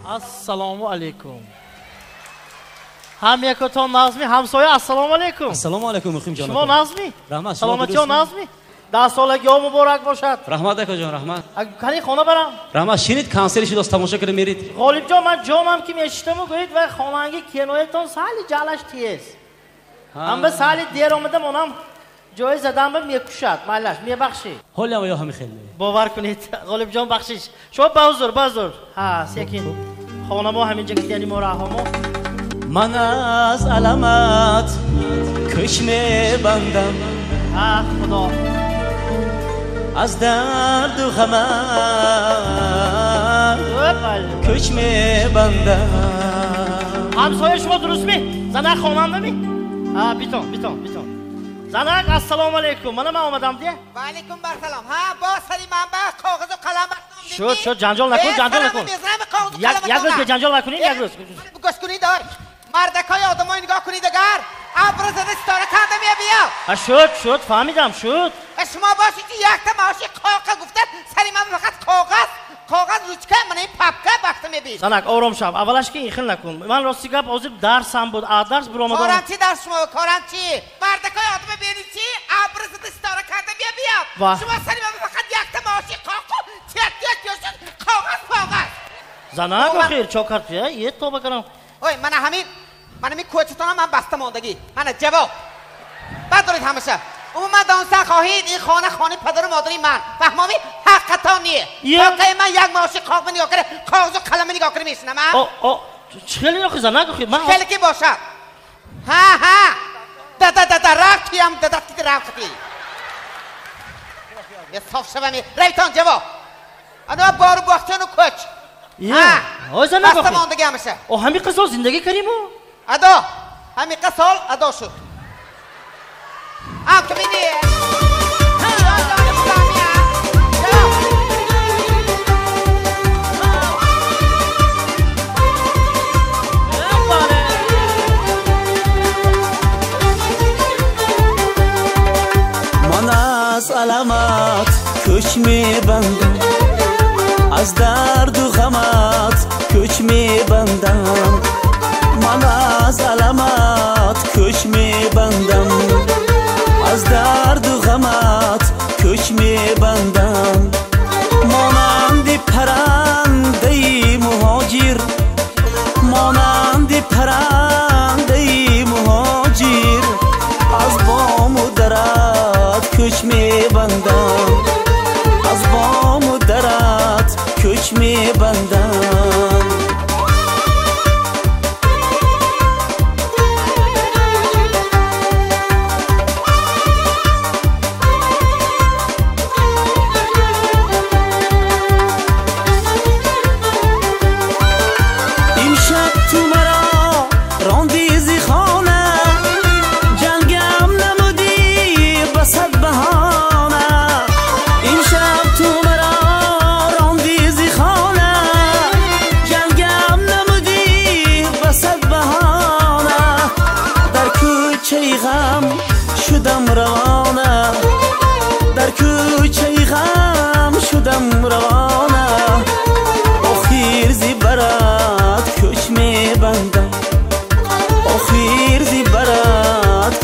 Ассалому алайкум. Ҳам якотон назми, ҳамсоя ассалому алайкум. Ассалому алайкум Муқимҷон. Шумо назми? Раҳмат. Саломатиё назми? 10 солагиҳо муборак бошад. Раҳмат акаҷон, раҳмат. Кани хона барам? Раҳмат, шинид консерти шудост тамошо карда мерид. Ғолибҷон, ман ҷонам ки мешитаму гӯед вай хонанги кеноятон сали ҷалаш тиез. Ҳама сали дер омадам, онам ҷои задам ба мекушад, майлаш, мебахшед. Ҳолям ё ҳами хеле. Бовар кунед, Ғолибҷон бахшиш. Шумо ба ҳузур, ба ҳузур. Ҳа, секин. Хонамо ҳамин ҷа гитяни мо раҳомо. Ман аз аламат кӯч мебандам. Ҳа, Худо. Аз дарду ғамат кӯч мебандам. Ҳамсоя шумо дурустми? Занак хонандами? Ҳа, битон, битон, битон. Занак, ассалому алайкум. Мана ман омадам дия. Ва алайкум ассалом. Ҳа, боз сари ман ба коғазу қалам омдед. Шуд, шуд, ҷанҷол накун, ҷанҷол накун. Як рӯз беҷанҷол накунед, як рӯз. Гӯш кунед, ой. Мардакои одамои нигоҳ кунед агар. Абр зада ситора канда мебиёд. Ҳа, шуд, шуд, фаҳмидам, шуд. Шумо бошед ки якта маоши коға гуфта сари ман фақат коғаз, коғаз, ручка, мана ин папка бахта мебид. Занак, ором шав. Аввалаш ки ин хел накун. Ман рости гап ҳозир дарсам буд, а дарс биромадам. Корам чи дарс шумо, корам чи? Мардакои одама бинед чи абр зада ситора канда мебиёд. Шумо сари ман фақат якта маоши коқу тет-тет ёшуд коғаз, коғаз. Занак, охир, чо кард? Е, тоба кардам. Ой, мана ҳамин, мана ҳамин кӯчатонам ман баста мондагӣ. Мана ҷавоб. Баъд доред ҳамаша. Умуман донистан хоҳед, ин хона хонаи падару модари ман. Фаҳмомӣ? Ҳаққатон не. Тоқаи ман як маоши коғма нигоҳ карда, коғазу қалама нигоҳ карда мешинам, а? О, о, чӣ хеле охи занак охи? Ман хеле ки бошад. Ҳа, ҳа. Дада, дада, рафт туям, дада ки рафти. Е соф шавами. Равитон ҷавоб. Ана бору боғчану кӯч. Ҳа. Ой занак охи. Баста мондагӣ ҳамаша. О, ҳамин қисол зиндагӣ кардиму? Адо. Ҳамин қисол адо шуд. Ам ту бини. Ман аз аламат кӯч мебандам, аз дарду ғамат кӯч мебандам. Ман аз аламат кӯч мебандам, аз дарду ғамат кӯч мебандам. Монанди паррандаи муҳоҷир, монанди паррандаи муҳоҷир, аз бому дарат кӯч мебандам, аз бому дарат кӯч мебандам.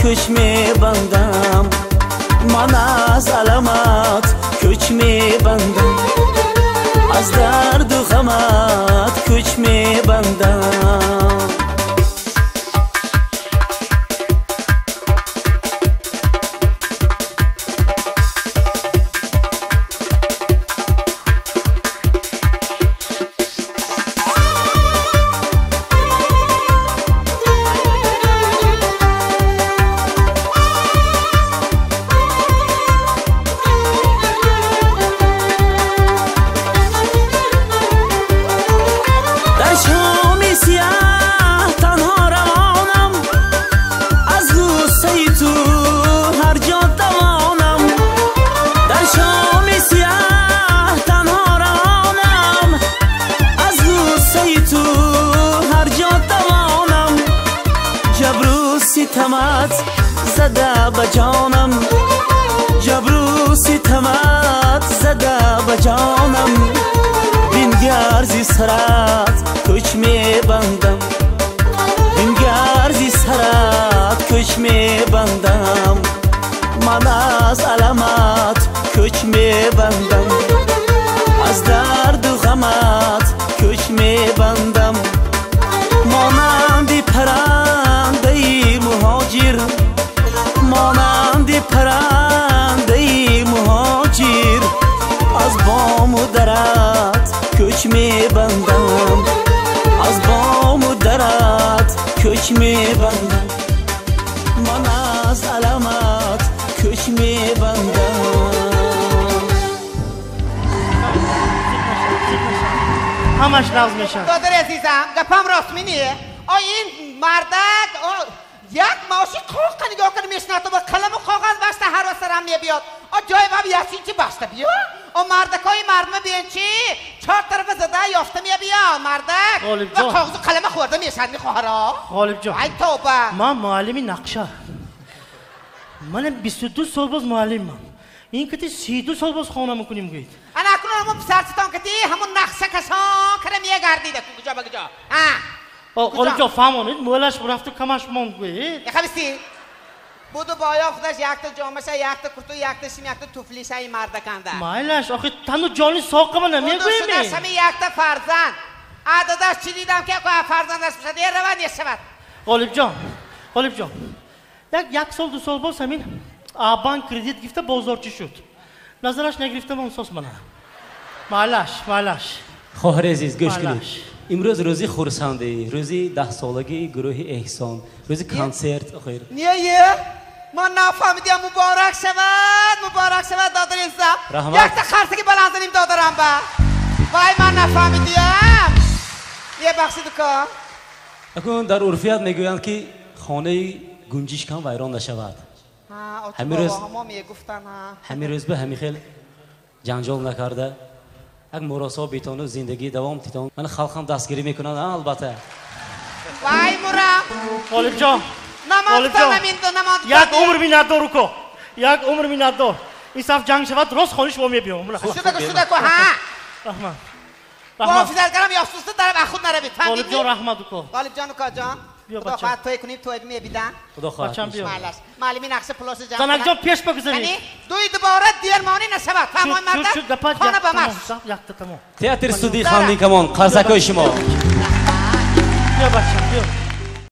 Кӯч мебандам, ман аз аламат кӯч мебандам, аз дарду ғамат кӯч мебандам. Зада ба ҷонам, ҷабру ситамат зада ба ҷонам, бингарзи сарат кӯч Кӯч мебандам, ман аз аламат кӯч мебандам. Ҳамаш нағз мешавад. Додари азизам, гапам рост мине? О ин мардак як маоши қоқа нигоҳ карда мешинад, бо қаламу коғаз башта ҳар сарам мебиёд. О ҷои баб ясинчи башта биё. О мардакои мардума биён чи чор тарафа зада ёфта мебиё мардак ва коғазу қалама хӯрда мешавад мехоҳаро. Ғолибҷон, ай тавба, ман муаллими нақша. Манам 22 сол боз муаллимам. Ин кати 32 сол боз хона мекунем гӯед. Ана акнун ҳамон писарчитон кати ҳамон нақша кашон кара мегардида куҷо ба куҷо. Ғолибҷон, фаҳмонед, мӯлаш рафту камаш монд гӯед. Яхабисти буду боё худаш якта ҷомаша, якта курту, якта шим, якта туфлиша ин мардаканда. Майлаш, охи тану ҷони соқама намегӯем. Буду шудаш ҳами якта фарзанд. А додаш чӣ дидам ки фарзандаш бошад, е равад нешавад. Ғолибҷон, Ғолибҷон, як сол ду сол боз ҳамин банк кредит гирифта бозорчӣ шуд. Назараш нагирифта мон сос мана. Майлаш, майлаш. Хоҳари азиз, гӯш кунед. Имрӯз рӯзи хурсандӣ, рӯзи даҳсолагии гурӯҳи Эҳсон, рӯзи консерт. Охир. Не, е, ман нафаҳмидям. Муборак шавад, муборак шавад, додари азизам. Якта харсаки баланд заним додарам ба. Вай, ман нафаҳмидям. Е, бахшид уко. Акун дар урфият мегӯянд ки хонаи гунҷишкам вайрон нашавад. Ҳамин рӯз ба ҳамин хел ҷанҷол накарда як муросо битону зиндагӣ давом титон. Ман халқам дастгирӣ мекунанд, албатта. Вай мурам. Ғолибҷон, Ғолибҷон, як умр миннатдор уко, як умр миннатдор. Ин саф ҷанг шавад, рост хони шумо мебиём. Шудаку, шудаку, ҳа. Раҳмат. Муҳофизатгарам ёфтуста дарам ахуд наравид. Ғолибҷон, раҳмат уко. Ғолибҷон уко ҷон. Худо хоҳад той кунем, той мебидан. Худо хоҳад. Маълими нақша пулоша ҷамъ. Занакҷон, пеш бигузаред. Дуи дубора дермонӣ нашавад. Фаҳмои мардак, хона ба марш. Якта тамом. Театр студияи Хандин Камон, қарсакҳои шумо. Биё бачам, биё.